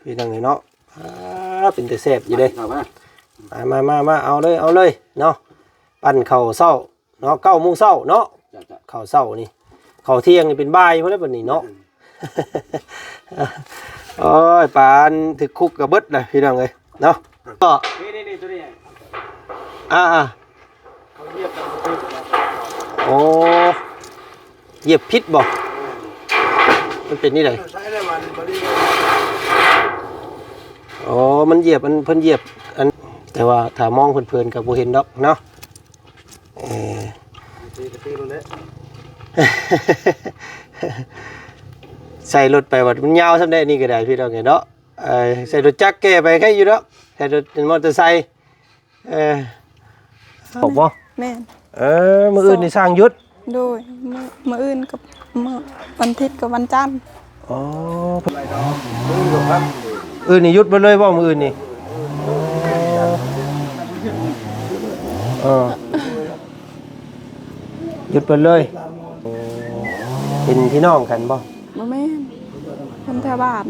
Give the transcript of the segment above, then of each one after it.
ພີ່ນ້ອງເອີຍເນາະ ອ່າ ເປັນຕາແຊບຢູ່ເດ້. ມາ ມາ ມາ ມາ ເອົາເລີຍ ເອົາເລີຍເນາະ ປັ້ນເຂົ້າເຊົ້າເນາະ ເກົ້າໂມງເຊົ້າເນາະ. ເຈົ້າ ເຈົ້າ ເຂົ້າເຊົ້ານີ້ ເຂົ້າທ່ຽງນີ້ເປັນບ່າຍພຸ້ນແລ້ວບັດນີ້ເນາະ. ໂອ້ຍ ປານຖືກຄຸກກະເບິດລະພີ່ນ້ອງເອີຍເນາະ. ກໍ ນີ້ໆໆ ຕົວນີ້ ອ່າໆ ເຂົາຢຽບກັນບໍ່ຖືກ. ໂອ້ ຢຽບຜິດບໍ່? ມັນເປັນນີ້ໃດ? ອໍ ມັນຢຽບ ອັນ ເພິ່ນຢຽບ ອັນ ແຕ່ວ່າຖ້າມອງເພີນໆກໍບໍ່ເຫັນດອກເນາະ. ເອີ ໃສ່ລົດໄປບັດມັນຍາວສ່ຳໃດນີ້ກໍໄດ້ ພີ່ນ້ອງເອີຍເນາະ. ເອີ ໃສ່ລົດຈັກແກ່ໄປໄຄຢູ່ເນາະ ໃສ່ລົດມໍເຕີໄຊ. ເອີ ອອກບໍ່? ແມ່ນ. ເອີ ມື້ອື່ນນີ້ຊ່າງຢຸດ? ໂດຍ ມື້ ມື້ອື່ນກັບມື້ວັນທິດກັບວັນຈັນ. ອໍ ອື່ນນີ້ຢຸດເບິດເລີຍບໍ່ ມື້ອື່ນນີ້? ເອີ ຢຸດເບິດເລີຍ. ເປັນພີ່ນ້ອງກັນບໍ່? ບໍ່ແມ່ນ ຄົນແຖວບ້ານ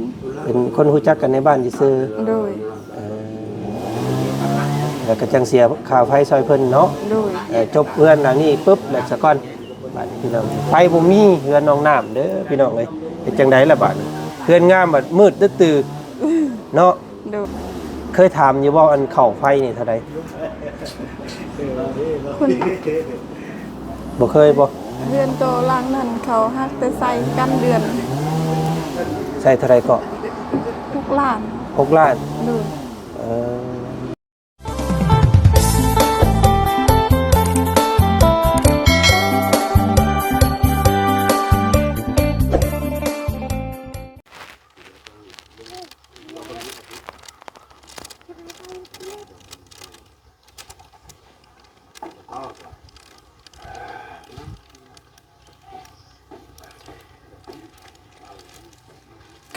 ເປັນຄົນຮູ້ຈັກກັນໃນບ້ານຊື່ໆ. ໂດຍ ເອີ ແລ້ວກໍຈັ່ງເສຍຄ່າໄຟຊ່ອຍເພິ່ນເນາະ. ໂດຍ ເອີ ຈົບເຮືອນຫຼັງນີ້ປຶບແລ້ວສາກ່ອນ ບາດນີ້ພີ່ນ້ອງ ໄຟບໍ່ມີ ເຮືອນໜອງນ້ຳເດີພີ່ນ້ອງເອີຍ. ເຮັດຈັ່ງໃດລະບາດນີ້ ເຮືອນງາມບັດມືດຕຶ່ໆເນາະ. ໂດຍ ເຄີຍຖາມຢູ່ບໍ່ ອັນເຂົ້າໄຟນີ້ເທົ່າໃດ? ຄົນ ບໍ່ເຄີຍບໍ່? ເຮືອນໂຕຫຼັງນັ້ນເຂົາຫາກແຕ່ໃສ່ກັນເດືອນ ໃສ່ເທົ່າໃດເກາະ? ຫົກລ້ານ. ຫົກລ້ານ? ໂດຍ ເອີ.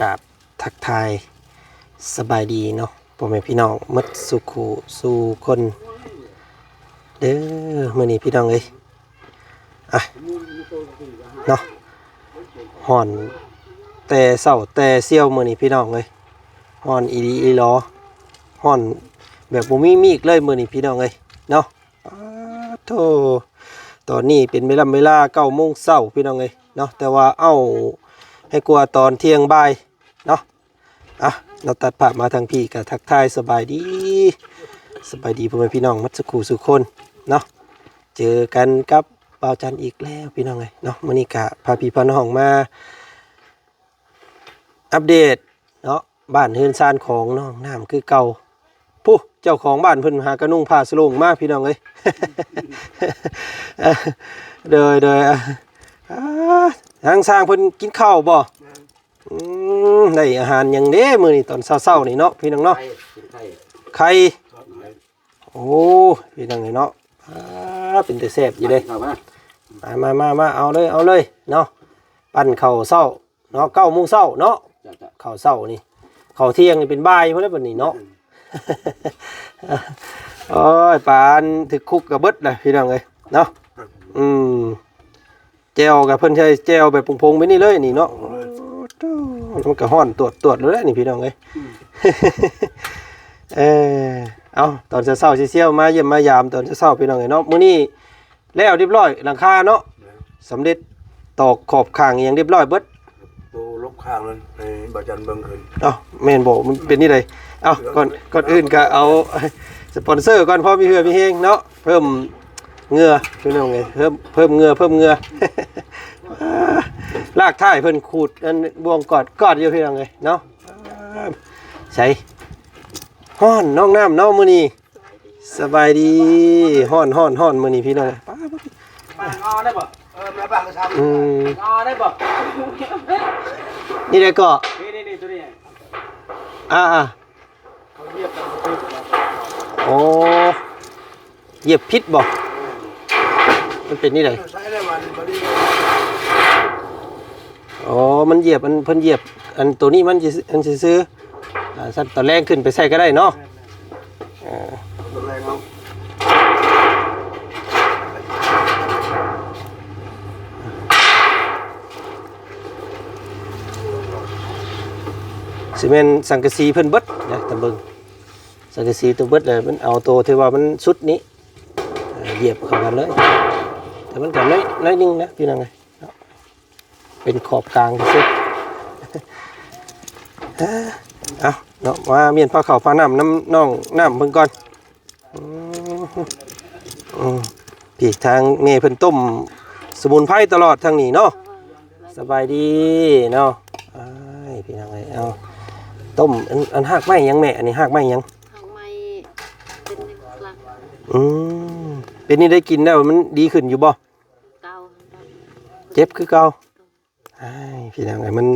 ກາບທັກທາຍສະບາຍດີເນາະ ພໍ່ແມ່ພີ່ນ້ອງໝົດສູ່ຄູ່ສູ່ຄົນເດີ. ມື້ນີ້ພີ່ນ້ອງເອີຍ ອ່ະ ເນາະ ຮ້ອນແຕ່ເຊົ້າແຕ່ຊຽວມື້ນີ້ພີ່ນ້ອງເອີຍ ຮ້ອນອີ່ຫຼີອີ່ຫຼໍ ຮ້ອນແບບບໍ່ມີມີກເລີຍມື້ນີ້ພີ່ນ້ອງເອີຍເນາະ. ປາດໂທ້ ຕອນນີ້ເປັນເວລາ ເວລາເກົ້າໂມງເຊົ້າພີ່ນ້ອງເອີຍເນາະ ແຕ່ວ່າເອົ້າໃຫ້ກວ່າຕອນທ່ຽງບ່າຍເນາະ. ອ່ະ ເນາະ ຕັດພາບມາທາງພີ້ກໍທັກທາຍສະບາຍດີ ສະບາຍດີພໍ່ແມ່ພີ່ນ້ອງໝົດສູ່ຄູ່ສູ່ຄົນເນາະ. ເຈີກັນກັບບ່າວຈັນອີກແລ້ວພີ່ນ້ອງເອີຍເນາະ. ມື້ນີ້ກະພາພີ່ພານ້ອງມາອັບເດດເນາະ ບ້ານເຮືອນຊານຂອງນ້ອງນ້ຳຄືເກົ່າ. ຜູ້ເຈົ້າຂອງບ້ານເພິ່ນຫາກະນຸ່ງຜ້າສະໂຫຼງມາພີ່ນ້ອງເອີຍ. ໂດຍ ໂດຍ ອ່າ ທາງຊ່າງເພິ່ນກິນເຂົ້າບໍ່? ອືມ ໄດ້ອາຫານຫຍັງເດ້ມື້ນີ້ຕອນເຊົ້າໆນີ້ເນາະ ພີ່ນ້ອງເນາະ? ໄຂ່ ໄຂ່ ໂອ້ ພີ່ນ້ອງເອີຍເນາະ ອ່າ ເປັນຕາແຊບຢູ່ເດ້. ມາ ມາ ມາ ມາ ເອົາເລີຍ ເອົາເລີຍເນາະ ປັ້ນເຂົ້າເຊົ້າເນາະ ເກົ້າໂມງເຊົ້າເນາະ. ເຈົ້າ ເຈົ້າ ເຂົ້າເຊົ້ານີ້ ເຂົ້າທ່ຽງນີ້ເປັນບ່າຍພຸ້ນແລ້ວບັດນີ້ເນາະ. ໂອ້ຍ ປານຖືກຄຸກກະເບິດລະ ພີ່ນ້ອງເອີຍເນາະ. ອືມ ແຈ່ວກໍເພິ່ນໃຊ້ແຈ່ວແບບຜົງໆແບບນີ້ເລີຍນີ້ເນາະ. ໂອ້ ມັນກໍຮ້ອນຕວດໆແລ້ວນີ້ພີ່ນ້ອງເອີຍ. ເອີ ເອົາ ຕອນເຊົ້າໆຊຽວໆມາຢ້ຽມມາຢາມຕອນເຊົ້າໆ ພີ່ນ້ອງເອີຍເນາະ. ມື້ນີ້ແລ້ວຮຽບຮ້ອຍ ຫຼັງຄາເນາະ ສຳເລັດ ຕອກຂອບຂ້າງອີ່ຫຍັງຮຽບຮ້ອຍເບິດ. ໂຕລົບຂ້າງນັ້ນໃຫ້ບ່າວຈັນເບິ່ງຄືນ. ເອົ້າ ແມ່ນບໍ່? ມັນເປັນນີ້ໃດ? ເອົ້າ ກ່ອນ ກ່ອນອື່ນກໍເອົາສະປອນເຊີກ່ອນ ພໍມີເຫື່ອມີແຮງເນາະ ເພີ່ມ ເຫື່ອ ພີ່ນ້ອງເອີຍ ເພີ່ມ ເພີ່ມເຫື່ອ ເພີ່ມເຫື່ອ. ລາກທ້າຍເພິ່ນຂູດອັນບ່ວງກອດ ກອດຢູ່ ພີ່ນ້ອງເອີຍເນາະ. ໃສ ຮ້ອນນ້ອງນ້ຳເນາະມື້ນີ້. ສະບາຍດີ ຮ້ອນ ຮ້ອນ ຮ້ອນມື້ນີ້ ພີ່ນ້ອງ. ປາ ບາງອອໄດ້ບໍ່? ເອີ ມາບາງຊຳ ອືມ ອອໄດ້ບໍ່? ນີ້ໄດ້ເກາະ ນີ້ໆໆ ຕົວນີ້ ອ່າໆ ເຂົາຢຽບກັນບໍ່ຖືກ. ອໍ ຢຽບຜິດບໍ່? ມັນເປັນນີ້ໃດ? ອໍ ມັນຢຽບ ອັນ ເພິ່ນຢຽບ ອັນໂຕນີ້ມັນຊິ ອັນຊື່ໆ ອ່າ ຊັ້ນຕອນແລງຂຶ້ນໄປໃສ່ກໍໄດ້ເນາະ. ແມ່ນໆ ເອີ ຕອນແລງເນາະ. ເ ຊິແມ່ນສັງກະສີເພິ່ນເບິດນະ ຕາເບິ່ງ ສັງກະສີຕົວເບິດແລ້ວ ມັນເອົາໂຕທີ່ວ່າມັນສຸດນີ້ ເອີ ຢຽບເຂົ້າກັນເລີຍ. ແຕ່ມັນກໍໜ້ອຍ ໜ້ອຍໜຶ່ງນະ ພີ່ນ້ອງເອີຍເນາະ ເປັນຂອບກາງຊື່ໆ. ເອົາເນາະ ມາມ້ຽນພາເຂົ້າພານ້ຳນຳນ້ອງນ້ຳເບິ່ງກ່ອນ. ອືມ ອືມ ພີ່ ທາງແມ່ເພິ່ນຕົ້ມສະໝຸນໄພຕະຫຼອດທາງນີ້ເນາະ. ສະບາຍດີເນາະ ອ້າຍ ພີ່ນ້ອງເອີຍ ເອົາ ຕົ້ມ ອັນ ອັນຮາກໄມ້ຫຍັງແມ່? ອັນນີ້ຮາກໄມ້ຫຍັງ? ຮາກໄມ້ເປັນຫຼັກ. ອືມ ເປັນນີ້ໄດ້ກິນແລ້ວມັນດີຂຶ້ນຢູ່ບໍ່? ເກົ່າ ເຈັບຄືເກົ່າ. ອ້າຍ ພີ່ນ້ອງເອີຍ ມັນ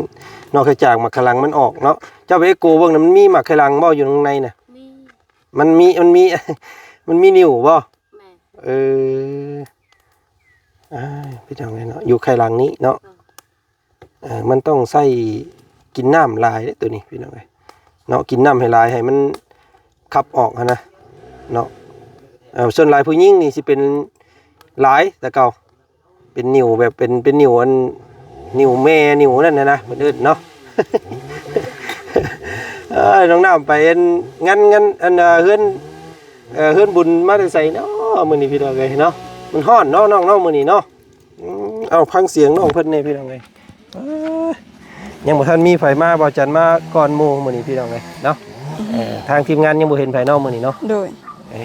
ນອກຈາກໝາກຂະລັງມັນອອກເນາະ ເຈົ້າໄປເອັກໂກເບິ່ງນະ ມັນມີໝາກຂະລັງບໍ່ຢູ່ຂ້າງໃນນະ? ມີ ມັນມີ ມັນມີ ມັນມີນິ້ວບໍ່? ແມ່ນ ເອີ ອ້າຍ ພີ່ນ້ອງເອີຍເນາະ ຢູ່ໄຂ່ຫຼັງນີ້ເນາະ. ເອີ ເອີ ມັນຕ້ອງໃຊ້ກິນນ້ຳຫຼາຍເດ້ຕົວນີ້ ພີ່ນ້ອງເອີຍເນາະ ກິນນ້ຳໃຫ້ຫຼາຍ ໃຫ້ມັນຂັບອອກຫັ້ນນະເນາະ. ເອີ ສ່ວນຫຼາຍຜູ້ຍິງນີ້ຊິເປັນຫຼາຍແຕ່ເກົ່າ ເປັນນິ້ວແບບເປັນ ເປັນນິ້ວອັນ ນິ້ວແມ່ນິ້ວນັ້ນນະ ເພິ່ນເອີ້ນເນາະ. ເອີ ນ້ອງນ້ຳໄປອັນງານ ງານ ອັນ ເອີ ເຮືອນ ເອີ ເຮືອນບຸນມາແຕ່ໃສເນາະມື້ນີ້ ພີ່ນ້ອງເອີຍເນາະ? ມັນຮ້ອນເນາະນ້ອງເນາະ ມື້ນີ້ເນາະ. ອືມ ເອົາ ຟັງສຽງນ້ອງເພິ່ນແດ່ ພີ່ນ້ອງເອີຍ. ເອີ ຍັງບໍ່ທັນມີໃຜມາ ບ່າວຈັນມາກ່ອນໝູ່ມື້ນີ້ ພີ່ນ້ອງເອີຍເນາະ. ເອີ ທາງທີມງານຍັງບໍ່ເຫັນໃຜເນາະມື້ນີ້ເນາະ. ໂດຍ ເອີ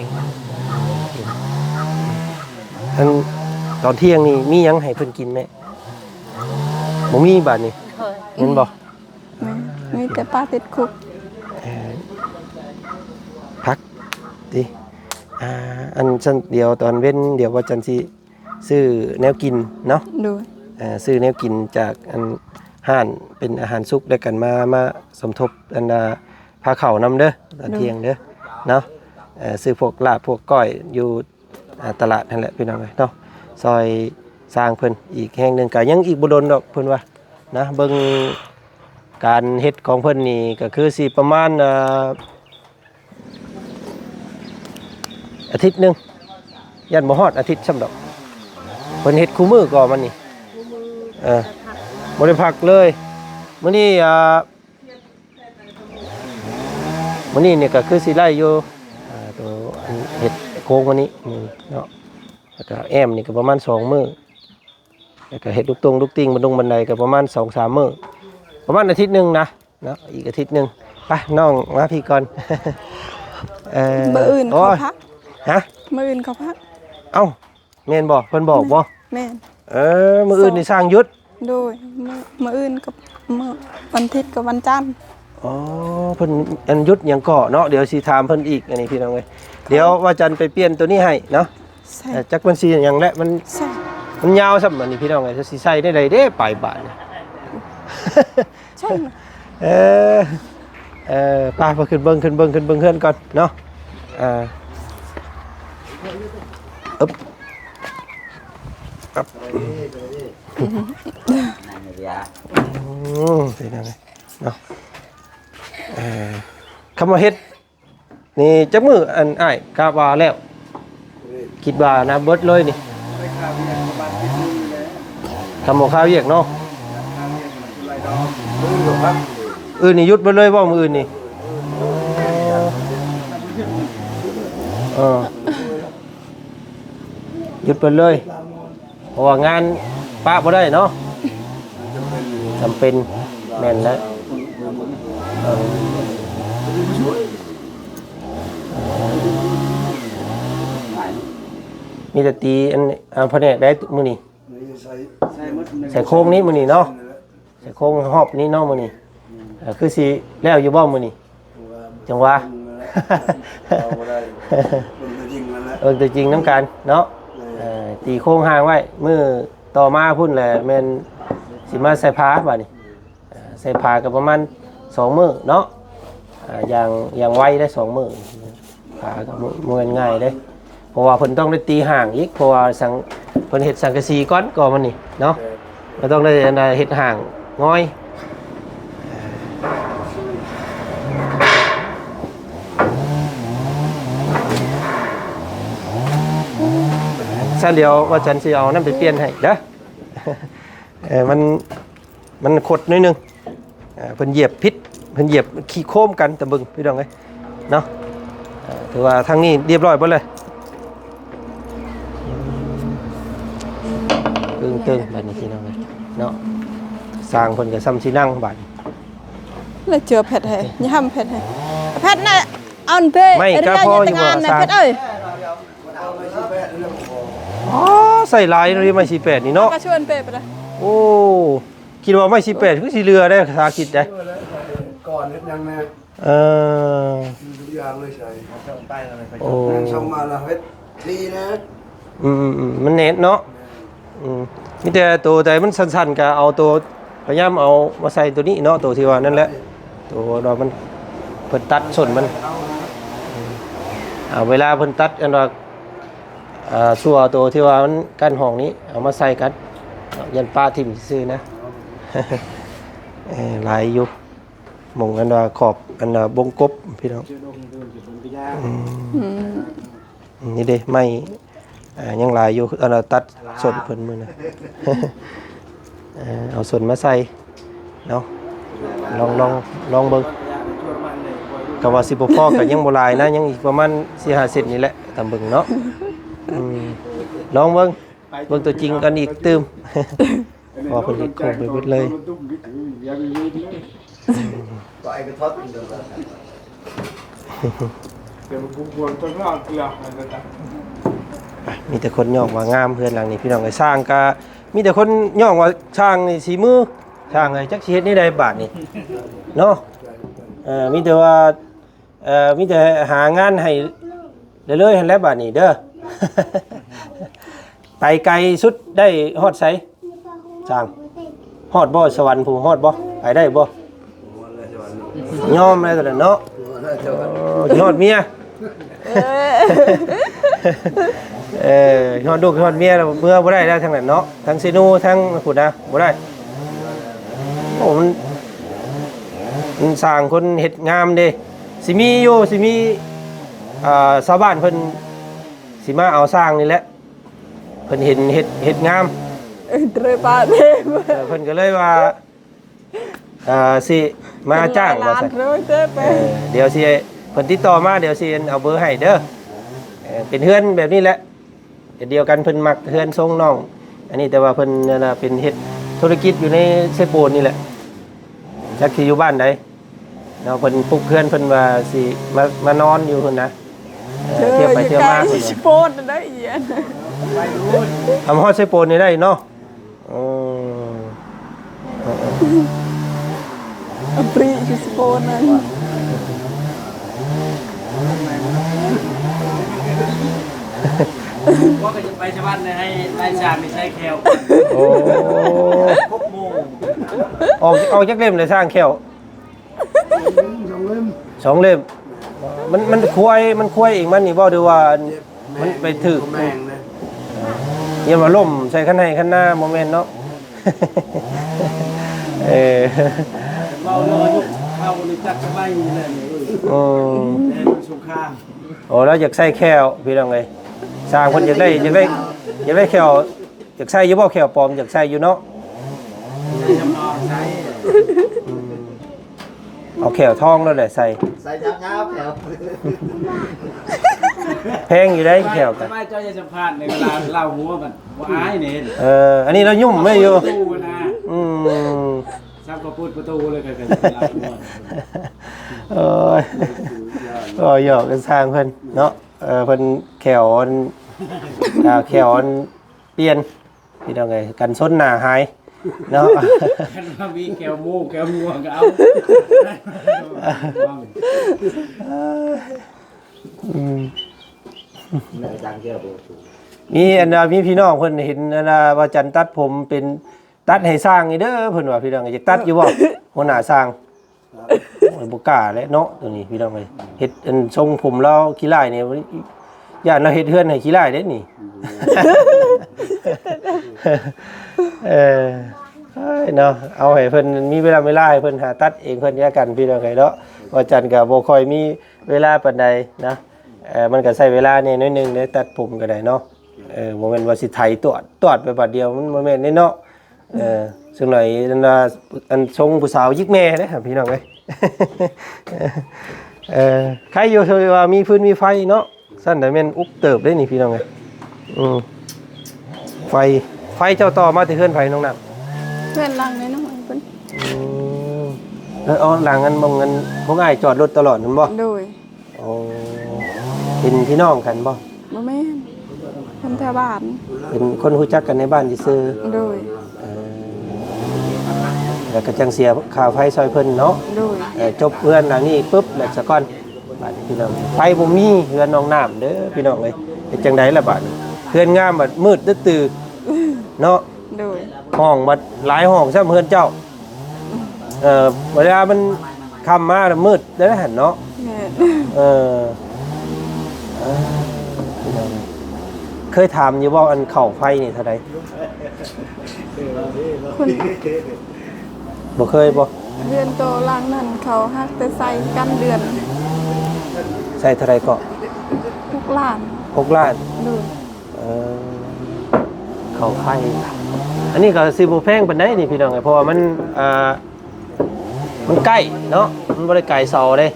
ອັນຕອນທ່ຽງນີ້ມີຫຍັງໃຫ້ເພິ່ນກິນແມ່? ບໍ່ມີບາດນີ້. ໂດຍ ແມ່ນບໍ່? ແມ່ນ ມີແຕ່ປາຕິດຄຸກ. ເອີ ຜັກຕິ ອ່າ ອັນຊັ້ນ ດຽວຕອນເວັນ ດຽວບ່າວຈັນຊິຊື້ແນວກິນເນາະ. ໂດຍ ເອີ ຊື້ແນວກິນຈາກອັນຮ້ານເປັນອາຫານສຸກ ແລ້ວກັນມາ ມາສົມທົບອັນ ອ່າ ພາເຂົ້ານຳເດີ ຕອນທ່ຽງເດີເນາະ. ເອີ ຊື້ພວກລາບພວກກ້ອຍຢູ່ ອ່າ ຕະຫຼາດຫັ້ນແຫຼະ ພີ່ນ້ອງເອີຍເນາະ ຊ່ອຍຊ່າງເພິ່ນອີກແຮງໜຶ່ງ. ກະຍັງອີກບໍ່ດົນດອກເພິ່ນວ່ານະ ເບິ່ງການເຮັດຂອງເພິ່ນນີ້ ກະຄືຊິປະມານ ອ່າ ອາທິດໜຶ່ງ ຢ້ານບໍ່ຮອດອາທິດຊ້ຳດອກ. ເພິ່ນເຮັດຄູ່ມື້ກໍມັນນີ້ ເອີ ບໍ່ໄດ້ພັກເລີຍ. ມື້ນີ້ ອ່າ ມື້ນີ້ນີ້ກໍຄືຊິໄດ້ຢູ່ ອ່າ ໂຕອັນເຮັດໂຄງມື້ນີ້ ອືມ ເນາະ. ແລ້ວກໍແອ້ມນີ້ກໍປະມານສອງມື້ ແລ້ວກໍເຮັດລູກຕົງລູກຕິ່ງ ບັນດົງບັນໄດກໍປະມານສອງສາມມື້ ປະມານອາທິດໜຶ່ງນະເນາະ ອີກອາທິດໜຶ່ງ. ໄປ ນ້ອງມາພີ້ກ່ອນ. ເອີ ມື້ອື່ນເຂົາພັກ. ຮະ? ມື້ອື່ນເຂົາພັກ. ເອົ້າ ແມ່ນບໍ່? ເພິ່ນບອກບໍ່? ແມ່ນ ແມ່ນ. ເອີ ມື້ອື່ນນີ້ຊ່າງຢຸດ. ໂດຍ ມື້ ມື້ອື່ນກັບມື້ວັນທິດກັບວັນຈັນ. ອໍ ເພິ່ນອັນຢຸດຫຍັງເກາະເນາະ ດຽວຊິຖາມເພິ່ນອີກ. ອັນນີ້ພີ່ນ້ອງເອີຍ ດຽວວ່າຈັນໄປປ່ຽນໂຕນີ້ໃຫ້ເນາະ. ເອີ ຈັກມັນຊິຫຍັງແຫຼະ ມັນ ມັນຍາວຊ້ຳ. ອັນນີ້ພີ່ນ້ອງເອີຍ ຊິໃສ່ແນວໃດເດ້ ປາຍບາດນີ້. ໃຊ່ ເອີ ເອີ ໄປ ໄປຂຶ້ນເບິ່ງ ຂຶ້ນເບິ່ງ ຂຶ້ນເບິ່ງເຮືອນກ່ອນເນາະ. ເອີ ອຶບ ອຶບ ອືມ ເປັນຫຍັງເນາະ. ເອີ ຄຳວ່າເຮັດ ນີ້ຈັກມື້ ອັນອ້າຍກະວ່າແລ້ວ? ຄິດວ່ານະ ເບິດເລີຍນີ້. ທຳບໍ່ຄາວຽກເນາະ. ອື່ນນີ້ຢຸດເບິດເລີຍບໍ່ ມື້ອື່ນນີ້? ເອີ ຢຸດເບິດເລີຍ. ເພາະວ່າງານປະບໍ່ໄດ້ເນາະ ຈຳເປັນ. ແມ່ນແລ້ວ ເອີ ມີແຕ່ຕີອັນ ອັນພະແນກໃດມື້ນີ້? ໃສ່ໂຄງນີ້ມື້ນີ້ເນາະ. ໃສ່ໂຄງຮອບນີ້ເນາະມື້ນີ້. ເອີ ຄືຊິແລ້ວຢູ່ບໍ່ມື້ນີ້? ຈັ່ງວ່າ ເວົ້າບໍ່ໄດ້ ເບິ່ງຕົວຈິງນັ້ນແຫຼະ ເບິ່ງຕົວຈິງນຳກັນເນາະ. ເອີ ເອີ ຕີໂຄງຮ່າງໄວ້ ມື້ຕໍ່ມາພຸ້ນແຫຼະແມ່ນຊິມາໃສ່ຝາບາດນີ້. ເອີ ໃສ່ຝາກໍປະມານສອງມື້ເນາະ. ເອີ ຢ່າງ ຢ່າງໄວໄດ້ສອງມື້. ຝາກໍບໍ່ ບໍ່ແມ່ນງ່າຍເດ້ ເພາະວ່າເພິ່ນຕ້ອງໄດ້ຕີຮ່າງອີກ ເພາະວ່າສັງ ເພິ່ນເຮັດສັງກະສີກ່ອນ ກໍມັນນີ້ເນາະ. ແມ່ນ ກໍຕ້ອງໄດ້ອັນໃດເຮັດຮ່າງງອຍ. ຊັ້ນດຽວວ່າຈັນຊິເອົານັ້ນໄປປ່ຽນໃຫ້ເດີ. ເອີ ມັນ ມັນຄົດໜ້ອຍໜຶ່ງ ເອີ ເພິ່ນຢຽບຜິດ พิ่ນຢຽບຂີ້ໂຄມກັນ ຕາເບິ່ງພີ່ນ້ອງເອີຍເນາະ. ເອີ ຖືວ່າທາງນີ້ຮຽບຮ້ອຍເບິດເລີຍ. ເບິ່ງເຕີງບາດນີ້ພີ່ນ້ອງເອີຍເນາະ. ຊ່າງເພິ່ນກໍຊ່ຳຊິນັ່ງບາດນີ້ ແລ້ວເຈີແພັດໃຫ້ ຍາມແພັດໃຫ້ ແພັດນະ ເອົາເບ ໄມ້ກະພໍຢູ່ບໍ່ ຊ່າງ ແພັດເອີຍ? ອໍ ໃສ່ຫຼາຍເລີຍໄມ້ສີ່ແປດນີ້ເນາະ ກະຊວນເປໄປລະ. ໂອ້ ຄິດວ່າໄມ້ສີ່ແປດຄືຊິເຫຼືອໄດ໋ ສາຄິດໄດ໋ ກ່ອນເຮັດຫຍັງແດ່. ເອີ ທຸກຢ່າງເລີຍໃສ່ ໂອ້ ສົ່ງມາລະເຮັດດີນະ. ອືມໆໆ ມັນແໜ້ນເນາະ. ອືມ ມີແຕ່ໂຕໃດມັນສັ້ນໆ ກະເອົາໂຕ ພະຍາຍາມເອົາມາໃສ່ໂຕນີ້ເນາະ ໂຕທີ່ວ່ານັ້ນແຫຼະ ໂຕວ່າມັນ ເພິ່ນຕັດສົ້ນມັນ. ອືມ ອ່າ ເວລາເພິ່ນຕັດອັນວ່າ ອ່າ ຊົ່ວໂຕທີ່ວ່າມັນກັ້ນຫ້ອງນີ້ ເອົາມາໃສ່ກັນ ຢ້ານປະຖິ້ມຊື່ໆ ນະ. ເອີ ຫຼາຍຢູ່ ໝ່ອງອັນວ່າຂອບ ອັນວ່າວົງກົບພີ່ນ້ອງ. ອືມ ອືມ ນີ້ເດ້ ໄມ້ ອ່າ ຍັງຫຼາຍຢູ່ ອັນວ່າຕັດສົ້ນເພິ່ນມື້ນະ. ເອີ ເອົາສົ້ນມາໃສ່ເນາະ ລອງ ລອງ ລອງເບິ່ງ. ກະວ່າຊິບໍ່ພໍ ກະຍັງບໍ່ຫຼາຍນະ ຍັງອີກປະມານສີ່ຫ້າເຊັນນີ້ແຫຼະ ຕາມເບິ່ງເນາະ. ອືມ ລອງເບິ່ງ ເບິ່ງຕົວຈິງກັນອີກຕື່ມ ເພາະວ່າເພິ່ນເຮັດໂຄມໄປເບິດເລີຍ. ມີແຕ່ຄົນຍ້ອງວ່າງາມເຮືອນຫຼັງນີ້ພີ່ນ້ອງເອີຍ. ຊ່າງກະມີແຕ່ຄົນຍ້ອງວ່າຊ່າງນີ້ສີມື ຊ່າງເອີຍ ຈັກຊິເຮັດແນວໃດບາດນີ້ເນາະ. ເອີ ມີແຕ່ວ່າ ເອີ ມີແຕ່ຫາງານໃຫ້ເລື້ອຍໆ ຫັ້ນແຫຼະບາດນີ້ເດີ. ໄປໄກສຸດໄດ້ຮອດໃສ? ຊ່າງ ຮອດບໍ່ ສະຫວັນພຸ້ນ ຮອດບໍ່? ໄປໄດ້ບໍ່? ຍອມແລ້ວຕອນນັ້ນເນາະ. ໂອ້ ຮອດເມຍ ເອີ ຮອດລູກຮອດເມຍແລ້ວ ເມືອບໍ່ໄດ້ແລ້ວທາງນັ້ນເນາະ ທັງເຊໂນ ທັງພຸ້ນນະ ບໍ່ໄດ້. ໂອ້ ມັນ ມັນຊ່າງຄົນເຮັດງາມເດ້. ຊິມີຢູ່ ຊິມີ ອ່າ ຊາວບ້ານເພິ່ນຊິມາເອົາຊ່າງນີ້ແຫຼະ ເພິ່ນເຫັນເຮັດ ເຮັດງາມ ເອີ ເພິ່ນກໍເລີຍວ່າ ອ່າ ຊິມາຈ້າງວ່າຊັ້ນ. ເອີ ດຽວຊິ ເພິ່ນຕິດຕໍ່ມາ ດຽວຊິເອົາເບີໃຫ້ເດີ. ເອີ ເປັນເຮືອນແບບນີ້ແຫຼະ ດຽວກັນ ເພິ່ນມັກເຮືອນຊົງນ້ອງອັນນີ້ ແຕ່ວ່າເພິ່ນນັ້ນນະ ເປັນເຮັດທຸລະກິດຢູ່ໃນເຊໂປນນີ້ແຫຼະ ຈັກຊິຢູ່ບ້ານໃດເນາະ. ເພິ່ນປຸກເຮືອນ ເພິ່ນວ່າຊິມາ ມານອນຢູ່ພຸ້ນນະ. ເອີ ທຽວໄປທຽວມາ ເອີ ເພິ່ນວ່າ ເຊໂປນນັ້ນໄດ໋ ອາ ມາຮອດເຊໂປນນີ້ໄດ້ເນາະ. ເອີ ເອີ ເອີ ອາບຣິຊິສະໂປນນັ້ນ ວ່າກໍຈະໄປສະຫວັນໃຫ້ໄປສາມໃສ່ແຂ້ວ. ໂອ້ ຄົບໂມງ ອອກ ອອກຈັກເຫຼັ້ມເລີຍຊ່າງແຂ້ວ? ສອງເຫຼັ້ມ ສອງເຫຼັ້ມ. ມັນ ມັນຄວາຍ ມັນຄວາຍເອງມັນນີ້ບໍ່ ຫຼືວ່າ ມັນໄປຖືກ ແມ່ນເດ້ ຢ່າມາລົ້ມໃສ່ຄັນໄຮ່ຄັນນາ ບໍ່ແມ່ນເນາະ. ເອີ ເວົ້າເລື່ອງອາຍຸເຮົານີ້ຈັກສະໄໝນີ້ແຫຼະ. ອືມ ແມ່ນສົງຄາມ. ໂອ້ ລາວຢາກໃສ່ແຂ້ວ ພີ່ນ້ອງເອີຍ ຊ່າງເພິ່ນຢາກໄດ້ ຢາກໄດ້ ຢາກໄດ້ແຂ້ວ ຢາກໃສ່ຢູ່ບໍ່ ແຂ້ວປອມ ຢາກໃສ່ຢູ່ເນາະ. ໃສ່ຈຳເອົາໃສ່ ອືມ ເອົາແຂ້ວທອງໂລດແຫຼະໃສ່ ໃສ່ຍາວໆ ແຂ້ວ ແພງຢູ່ໃດ໋ແຂ້ວກະ. ເຈົ້າຢ່າສຳພາດໃນເວລາລາວຫົວມັນບໍ່ອາຍນີ້. ເອີ ອັນນີ້ລາວຫຍຸ້ມໄວ້ຢູ່. ອືມ ຊ້ຳກໍເປີດປະຕູເລີຍ ກະລາວຫົວ. ໂອ້ຍ ກໍຫຍອກກັນຊ່າງເພິ່ນເນາະ. ເອີ ເພິ່ນແຂ້ວອັນ ອ່າ ແຂ້ວອັນປ່ຽນ ພີ່ນ້ອງເອີຍ ກັນຊົນໜ້າຫາຍເນາະ. ຄັນວ່າມີແຂ້ວໝູແຂ້ວງົວກໍເອົາ. ອືມ ມີອັນວ່າ ມີພີ່ນ້ອງເພິ່ນເຫັນອັນວ່າ ວ່າຈັນຕັດຜົມເປັນ ຕັດໃຫ້ຊ່າງນີ້ເດີ ເພິ່ນວ່າ ພີ່ນ້ອງ ຢາກຕັດຢູ່ບໍ່ ຫົວໜ້າຊ່າງ? ໂອ້ຍ ບໍ່ກ້າແຫຼະເນາະ ໂຕນີ້ພີ່ນ້ອງເອີຍ. ເຮັດອັນຊົງຜົມລາວຂີ້ລ້າຍນີ້ ຢ້ານລາວເຮັດເຮືອນໃຫ້ຂີ້ລ້າຍເດ້ນີ້. ເອີ ເອີຍເນາະ ເອົາໃຫ້ເພິ່ນມີເວລາ ເວລາໃຫ້ເພິ່ນຫາຕັດເອງເພິ່ນແຍກກັນ ພີ່ນ້ອງເອີຍເນາະ. ວ່າຈັນກໍບໍ່ຄ່ອຍມີເວລາປານໃດນະ ເອີ ມັນກໍໃຊ້ເວລາແດ່ໜ້ອຍໜຶ່ງເດ້ ຕັດຜົມກໍໄດ້ເນາະ. ເອີ ບໍ່ແມ່ນວ່າຊິໄຖຕວດ ຕວດໄປບາດດຽວ ມັນບໍ່ແມ່ນເດ້ເນາະ. ເອີ ສ່ວນຫຼາຍອັນວ່າ ອັນຊົງຜູ້ສາວຢິກແມ່ເດ້ພີ່ນ້ອງເອີຍ. ເອີ ໄຄຢູ່ທີ່ວ່າມີຟືນມີໄຟເນາະ. ຊັ້ນໄດ້ແມ່ນອຸກເຕີບເດ້ນີ້ພີ່ນ້ອງເອີຍ. ອືມ ໄຟ ໄຟເຈົ້າຕໍ່ມາແຕ່ເຮືອນໃຜນ້ອງນ້ຳ? ເຮືອນຫຼັງນ້ອຍໆພຸ້ນ. ອືມ ເອີ ເອົາຫຼັງອັນ ໝ່ອງອັນພວກອ້າຍຈອດລົດຕະຫຼອດຫັ້ນບໍ່? ໂດຍ. ໂອ້ ເປັນພີ່ນ້ອງກັນບໍ່? ບໍ່ແມ່ນ ຄົນແຖວບ້ານ ເປັນຄົນຮູ້ຈັກກັນໃນບ້ານຊື່ໆ. ໂດຍ. ເອີ ແລ້ວກໍຈັ່ງເສຍຄ່າໄຟຊ່ອຍເພິ່ນເນາະ. ໂດຍ. ເອີ ຈົບເຮືອນຫຼັງນີ້ປຶບແລ້ວສາກ່ອນ ບາດນີ້ພີ່ນ້ອງ ໄຟບໍ່ມີເຮືອນນ້ອງນ້ຳເດີພີ່ນ້ອງເອີຍ. ເຮັດຈັ່ງໃດລະບາດນີ້ ເຮືອນງາມບາດມືດຕຶດຕື່ເນາະ. ໂດຍ. ຫ້ອງບັດຫຼາຍຫ້ອງຊ້ຳເຮືອນເຈົ້າ. ເອີ ເວລາມັນຄ່ຳມາແລ້ວມືດເດ້ຫັ້ນເນາະ. ແມ່ນ. ເອີ ເອີ ເຄີຍຖາມຢູ່ບໍ່ ອັນເຂົ້າໄຟນີ້ເທົ່າໃດ? ຄົນ ບໍ່ເຄີຍບໍ່? ເຮືອນໂຕຫຼັງນັ້ນເຂົາຫາກແຕ່ໃສ່ກັນເດືອນ. ໃສ່ເທົ່າໃດເກາະ? ຫົກລ້ານ. ຫົກລ້ານ. ໂດຍ. ເອີ ເຂົ້າໄຟ ອັນນີ້ກໍຊິບໍ່ແພງປານໃດນີ້ພີ່ນ້ອງເອີຍ ເພາະວ່າມັນ ອ່າ ມັນໃກ້ເນາະ ມັນບໍ່ໄດ້ໄກເສົາເດ້.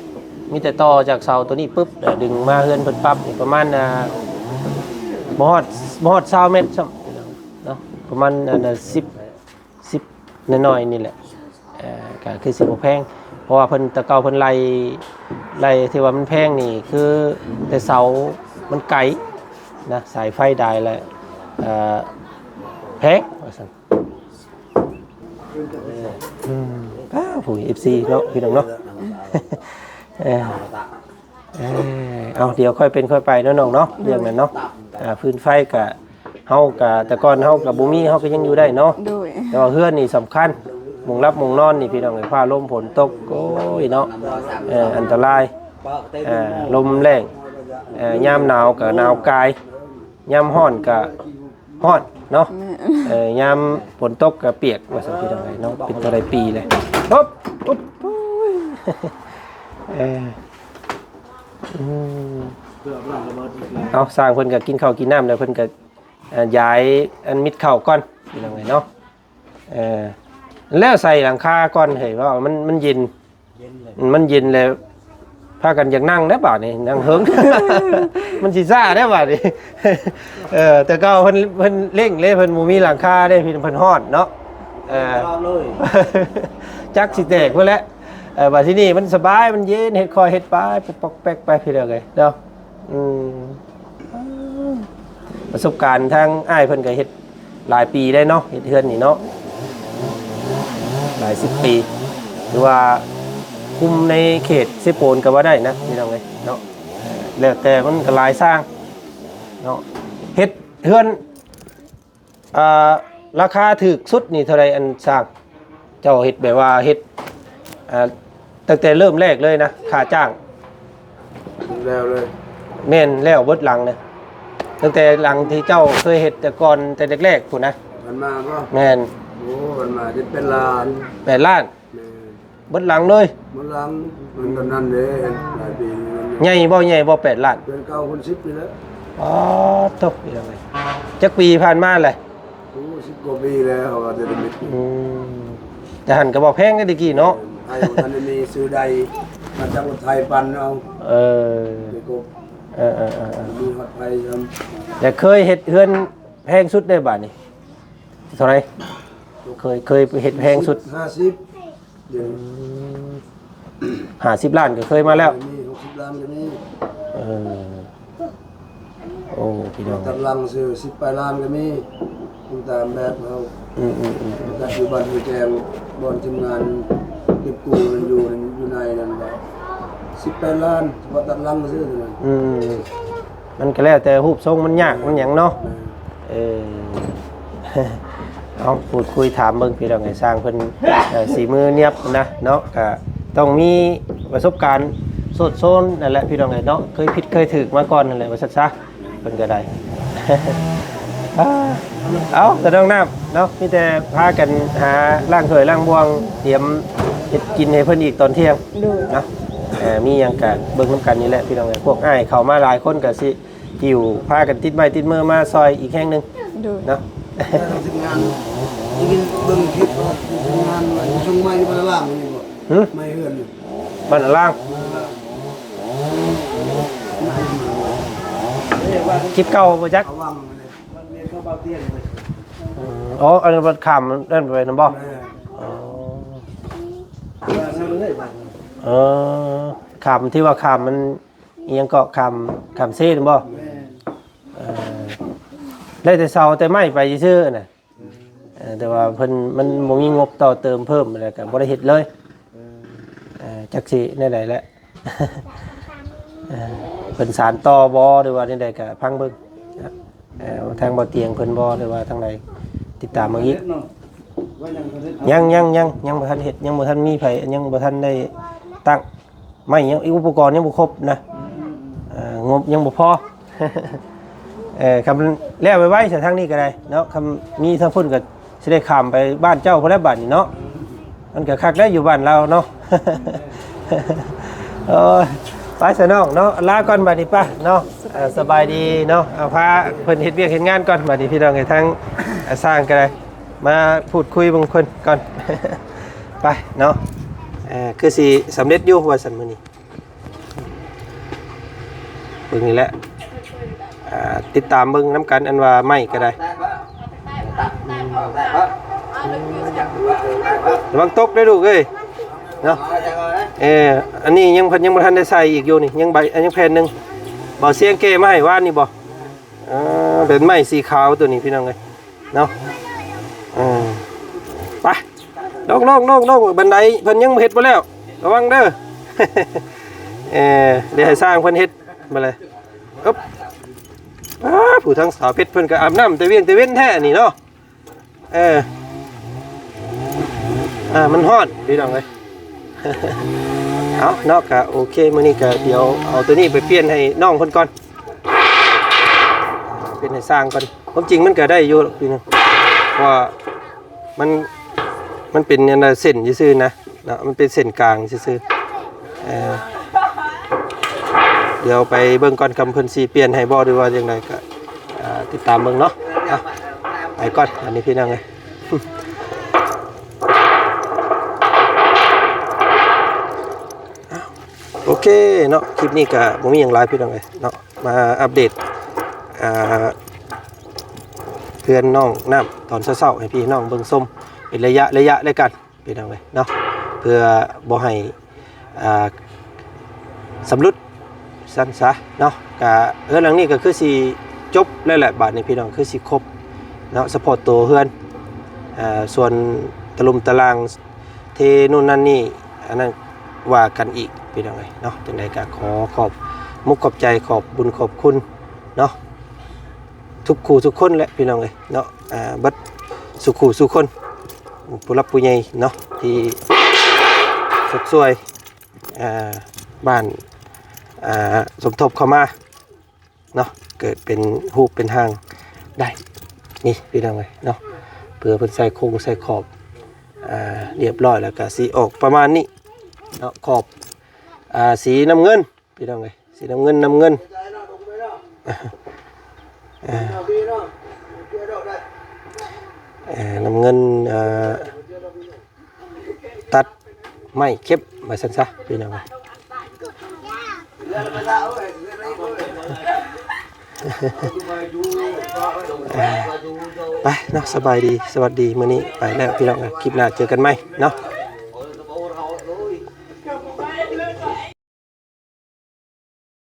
ມີແຕ່ຕໍ່ຈາກເສົາໂຕນີ້ປຶບ ແລ້ວດຶງມາເຮືອນເພິ່ນປັບນີ້ປະມານ ອ່າ ບໍ່ຮອດ ບໍ່ຮອດຊາວແມັດຊ້ຳເນາະ ປະມານ ອັນ ສິບ ສິບໜ້ອຍໆນີ້ແຫຼະ. ເອີ ກໍຄືຊິບໍ່ແພງ ເພາະວ່າເພິ່ນ ແຕ່ເກົ່າເພິ່ນໄລ່ ໄລ່ທີ່ວ່າມັນແພງນີ້ ຄືແຕ່ເສົາມັນໄກນະ ສາຍໄຟໄດ້ແລ້ວ ເອີ ແພງວ່າຊັ້ນ. ອືມ ອ້າວ ຜູ້ ເອັຟຊີ ເນາະ ພີ່ນ້ອງເນາະ. ເອີ ເອີ ເອົາ ດຽວຄ່ອຍເປັນຄ່ອຍໄປເນາະນ້ອງເນາະ. ໂດຍ. ເລື່ອງນັ້ນເນາະ ອ່າ ຟືນໄຟກະ ເຮົາກະ ແຕ່ກ່ອນເຮົາກະບໍ່ມີ ເຮົາກະຍັງຢູ່ໄດ້ເນາະ. ໂດຍ. ແຕ່ວ່າເຮືອນນີ້ສຳຄັນ ມຸງຫຼັບມຸງນອນນີ້ພີ່ນ້ອງເອີຍ ຟ້າລົມຝົນຕົກ ໂອ້ຍເນາະ ເອີ ອັນຕະລາຍ ເອີ ລົມແລ້ງ ເອີ ຍາມໜາວກະໜາວກາຍ ຍາມຮ້ອນກະຮ້ອນເນາະ. ແມ່ນ. ເອີ ຍາມຝົນຕົກກະປຽກວ່າຊັ້ນພີ່ນ້ອງເອີຍເນາະ. ເປັນເທົ່າໃດປີແລ້ວ? ປຶບ ປຶບ ໂອ້ຍ ເອີ ອືມ ເອົາ ຊ່າງເພິ່ນກໍກິນເຂົ້າກິນນ້ຳແລ້ວ ເພິ່ນກໍ ເອີ ຢາຍອັນມິດເຂົ້າກ່ອນພີ່ນ້ອງເອີຍເນາະ. ເອີ ແລ້ວໃສ່ຫຼັງຄາກ່ອນ ເຮີ້ຍ ເພາະວ່າມັນ ມັນເຢັນ ມັນເຢັນແລ້ວ ພາກັນຢາກນັ່ງແລ້ວບາດນີ້ ນັ່ງເຫິງ ມັນຊິຊ້າແລ້ວບາດນີ້. ເອີ ແຕ່ເກົ່າເພິ່ນ ເພິ່ນເລັ່ງເດ້ ເພິ່ນບໍ່ມີຫຼັງຄາເດ້ ເພິ່ນ ເພິ່ນຮ້ອນເນາະ. ເອີ ຈັກຊິແຕກພຸ້ນແຫຼະ. ເອີ ບາດທີນີ້ມັນສະບາຍ ມັນເຢັນ ເຮັດຄ່ອຍເຮັດໄປ ປົກປັກແປັກໄປ ພີ່ນ້ອງເອີຍເນາະ. ອືມ ປະສົບການທາງອ້າຍເພິ່ນກໍເຮັດຫຼາຍປີໄດ້ເນາະ ເຮັດເຮືອນນີ້ເນາະ ຫຼາຍສິບປີ ຖືວ່າຄຸມໃນເຂດເຊໂປນກໍວ່າໄດ້ນະ ພີ່ນ້ອງເອີຍເນາະ. ແລ້ວແຕ່ມັນກໍຫຼາຍຊ່າງເນາະ ເຮັດເຮືອນ ອ່າ ລາຄາຖືກສຸດນີ້ເທົ່າໃດ ອັນຊ່າງ? ເຈົ້າເຮັດແບບວ່າເຮັດ ອ່າ ຕັ້ງແຕ່ເລີ່ມແລກເລີຍນະ ຄ່າຈ້າງ ແລ້ວເລີຍ. ແມ່ນ ແລ້ວເບິດຫຼັງເລີຍ ຕັ້ງແຕ່ຫຼັງທີ່ເຈົ້າເຄີຍເຮັດແຕ່ກ່ອນ ແຕ່ແລກໆພຸ້ນນະ. ມັນມາບໍ່? ແມ່ນ. ໂອ້ ມັນມາເຈັດແປດລ້ານ. ແປດລ້ານ. ແມ່ນ. ເບິດຫຼັງເລີຍ. ເບິດຫຼັງ. ມັນຕອນນັ້ນເດ້ ຫຼາຍປີ. ໃຫຍ່ບໍ່? ໃຫຍ່ບໍ່? ແປດລ້ານ. ເດືອນເກົ້າຄົນສິບນີ້ແຫຼະ. ອໍ ໂທ້ ຈັກປີຜ່ານມາແຫຼະ? ໂອ້ ສິບກວ່າປີແລ້ວ ເຮົາວ່າແຕ່ເດັກ. ອືມ ແຕ່ຫັ້ນກໍບໍ່ແພງເດ້ແຕ່ກີ້ເນາະ. ໄທບໍ່ທັນໄດ້ມີ ຊື້ໄດ້ ມາຈາກລົດໄຖປັ່ນເອົາ. ເອີ ເອີ ເອີ ມີຮອດໄຟຊ້ຳ. ແຕ່ເຄີຍເຮັດເຮືອນແພງສຸດໄດ້ບາດນີ້ ເທົ່າໃດ? ເຄີຍ ເຄີຍເຮັດແພງສຸດ ຫ້າສິບ. ອືມ ຫ້າສິບລ້ານກໍເຄີຍມາແລ້ວ. ມີຫົກສິບລ້ານກໍມີ. ເອີ ໂອ້ ພີ່ນ້ອງ ຕັດຫຼັງຊື່ ສິບປາຍລ້ານກໍມີ ຕາມແບບເຮົາ. ອືມໆໆ ຕັດຢູ່ບ້ານຫ້ວຍແຈງ ບ່ອນທີມງານເກັບກູ້ນັ້ນຢູ່ ຢູ່ໃນນັ້ນກໍ ສິບປາຍລ້ານ ສະເພາະຕັດຫຼັງຊື່. ອືມ ມັນກໍແລ້ວແຕ່ຮູບຊົງມັນຍາກ ແມ່ນ ມັນຫຍັງເນາະ. ແມ່ນ. ເອີ ເອົາ ພູດຄຸຍຖາມເບິ່ງ ພີ່ນ້ອງເອີຍ ຊ່າງເພິ່ນ ເອີ ສີມືນຽບນະເນາະ ກະຕ້ອງມີປະສົບການໂຊດໂຊນນັ້ນແຫຼະ ພີ່ນ້ອງເອີຍເນາະ ເຄີຍຜິດເຄີຍຖືກມາກ່ອນນັ້ນແຫຼະ ວ່າຊັ້ນຊະ ເພິ່ນກໍໄດ້. ເອົາ ແຕ່ນ້ອງນ້ຳເນາະ ມີແຕ່ພາກັນຫາລ້າງຖ້ວຍລ້າງບ່ວງ ຕຽມເຮັດກິນໃຫ້ເພິ່ນອີກຕອນທ່ຽງ. ໂດຍ. ເນາະ ເອີ ມີຫຍັງກະເບິ່ງນຳກັນນີ້ແຫຼະ ພີ່ນ້ອງເອີຍ ພວກອ້າຍເຂົ້າມາຫຼາຍຄົນກະຊິ ຫິ້ວພາກັນຕິດໄມ້ຕິດມືມາຊ່ອຍອີກແຮງໜຶ່ງ. ໂດຍ. ເນາະ ທີມງານ ໄດ້ຍິນເບິ່ງຄລິບວ່າທີມງານວ່າສົ່ງໄມ້ມາລ້າງນີ້ບໍ່? ຫຶ? ໄມ້ເຮືອນນີ້. ບ້ານອາລາງ ຄລິບເກົ່າບໍ່ຈັກ. ອໍ ອັນນັ້ນຂ້າມນັ້ນໄປນຳບໍ່? ອໍ ເອີ ຂ້າມທີ່ວ່າຂ້າມມັນ ອີ່ຫຍັງເກາະ ຂ້າມ ຂ້າມເຊນັ້ນບໍ່? ເອີ ໄດ້ແຕ່ເສົາແຕ່ໄມ້ໄປຊື່ໆນະ. ເອີ ແຕ່ວ່າເພິ່ນ ມັນບໍ່ມີງົບຕໍ່ເຕີມເພີ່ມ ແລ້ວກໍບໍ່ໄດ້ເຮັດເລີຍ. ເອີ ຈັກຊິແນວໃດແຫຼະ ເອີ ເພິ່ນສານຕໍ່ບໍ່ ຫຼືວ່າແນວໃດກໍຟັງເບິ່ງ. ເອີ ທາງບໍ່ຕຽງເພິ່ນບໍ່ ຫຼືວ່າທາງໃດ ຕິດຕາມເບິ່ງອີກ. ຍັງ ຍັງ ຍັງ ຍັງບໍ່ທັນເຮັດ ຍັງບໍ່ທັນມີໃຜ ຍັງບໍ່ທັນໄດ້ຕັ້ງ ໄມ້ຍັງ ອຸປະກອນຍັງບໍ່ຄົບນະ. ເອີ ງົບຍັງບໍ່ພໍ. ເອີ ຄັນແລ້ວໄວໆຊະ ທາງນີ້ກໍໄດ້ເນາະ ຄັນມີທາງພຸ້ນກໍຊິໄດ້ຂ້າມໄປບ້ານເຈົ້າພຸ້ນແຫຼະບາດນີ້ເນາະ. ມັນກໍຄັກໄດ໋ຢູ່ບ້ານລາວເນາະ. ໂອ້ຍ ໄປຊະນ້ອງເນາະ ລາກ່ອນບາດນີ້ ໄປເນາະ. ເອີ ສະບາຍດີເນາະ ເອົາ ພາເພິ່ນເຮັດວຽກເຮັດງານກ່ອນບາດນີ້ ພີ່ນ້ອງເອີຍ. ທາງ ເອີ ຊ່າງກໍໄດ້ ມາພູດຄຸຍເບິ່ງເພິ່ນກ່ອນ ໄປເນາະ. ເອີ ຄືຊິສຳເລັດຢູ່ວ່າຊັ້ນມື້ນີ້ ເບິ່ງນີ້ແຫຼະ ອ່າ ຕິດຕາມເບິ່ງນຳກັນ ອັນວ່າໄມ້ກໍໄດ້. ລະວັງຕົກເດີລູກເອີຍເນາະ. ເອີ ອັນນີ້ຍັງ ເພິ່ນຍັງບໍ່ທັນໄດ້ໃສ່ອີກຢູ່ນີ້ ຍັງໃບ ອັນ ຍັງແຜ່ນໜຶ່ງ ບໍ່ ສຽງແກ້ມາໃຫ້ວານນີ້ບໍ່? ເອີ ເປັນໄມ້ສີຂາວໂຕນີ້ ພີ່ນ້ອງເອີຍເນາະ. ເອີ ໄປ ລົງໆໆໆ ບັນໄດເພິ່ນຍັງເຮັດບໍ່ແລ້ວ ລະວັງເດີ. ເອີ ດຽວໃຫ້ຊ່າງເພິ່ນເຮັດມາເລີຍ. ອຶບ ອ້າ ຜູ້ທາງສາວເພັດເພິ່ນກໍອາບນ້ຳແຕ່ວຽງແຕ່ເວັນແທ້ນີ້ເນາະ. ເອີ ອ່າ ມັນຮ້ອນ ພີ່ນ້ອງເອີຍ. ເອົາເນາະ ກະໂອເຄ ມື້ນີ້ກະດຽວເອົາໂຕນີ້ໄປປ່ຽນໃຫ້ນ້ອງເພິ່ນກ່ອນ ປ່ຽນໃຫ້ຊ່າງກ່ອນ. ຄວາມຈິງມັນກະໄດ້ຢູ່ ພີ່ນ້ອງ ເພາະວ່າມັນ ມັນເປັນອັນນ່າເສັ້ນຊື່ໆນະ ເນາະ ມັນເປັນເສັ້ນກາງຊື່ໆ. ເອີ ດຽວໄປເບິ່ງກ່ອນ ຄຳເພິ່ນຊິປ່ຽນໃຫ້ບໍ່ ຫຼືວ່າຈັ່ງໃດ ກໍ ອ່າ ຕິດຕາມເບິ່ງເນາະ. ອ່ະ ໄປກ່ອນ ອັນນີ້ ພີ່ນ້ອງເອີຍ. ໂອເຄເນາະ ຄລິບນີ້ກໍບໍ່ມີຫຍັງຫຼາຍ ພີ່ນ້ອງເອີຍເນາະ ມາອັບເດດ ອ່າ ເຮືອນນ້ອງນ້ຳຕອນເຊົ້າໆ ໃຫ້ພີ່ນ້ອງເບິ່ງຊົມເປັນໄລຍະໆ ແລ້ວກັນ ພີ່ນ້ອງເອີຍເນາະ ເພື່ອບໍ່ໃຫ້ ອ່າ ຊຳລຸດຊັ້ນຊະເນາະ. ກະເຮືອນຫຼັງນີ້ກໍຄືຊິຈົບແລ້ວແຫຼະ ບາດນີ້ ພີ່ນ້ອງ ຄືຊິຄົບເນາະ ສະເພາະໂຕເຮືອນ. ອ່າ ສ່ວນຕະລຸມຕະລ່າງເທໂນ່ນນັ້ນນີ້ ອັນນັ້ນວ່າກັນອີກ ພີ່ນ້ອງເອີຍເນາະ. ຈັ່ງໃດກໍຂໍຂອບມຸກຂອບໃຈ ຂອບບຸນຂອບຄຸນເນາະ ທຸກຄູ່ທຸກຄົນແຫຼະ ພີ່ນ້ອງເອີຍເນາະ. ເບິດສູ່ຄູ່ສູ່ຄົນ ຜູ້ຫຼັກຜູ້ໃຫຍ່ເນາະ ທີ່ຊົດຊ່ວຍ ອ່າ ບ້ານ ອ່າ ສົມທົບເຂົ້າມາເນາະ ເກີດເປັນຮູບເປັນຮ່າງໄດ້ ນີ້ ພີ່ນ້ອງເອີຍເນາະ. ເພື່ອເພິ່ນໃສ່ຄົງໃສ່ຂອບ ອ່າ ຮຽບຮ້ອຍ ແລ້ວກະຊິອອກປະມານນີ້ເນາະ ຂອບ ອ່າ ສີນ້ຳເງິນ ພີ່ນ້ອງເອີຍ ສີນ້ຳເງິນ ນ້ຳເງິນ ເອີ ນ້ຳເງິນ ເອີ ຕັດໄມ້ເຂັບວ່າຊັ້ນຊະ ພີ່ນ້ອງເອີຍ. ໄປເນາະ ສະບາຍດີ ສະຫວັດດີ ມື້ນີ້ໄປແລ້ວ ພີ່ນ້ອງເອີຍ. ຄລິບໜ້າເຈີກັນໃໝ່ເນາະ.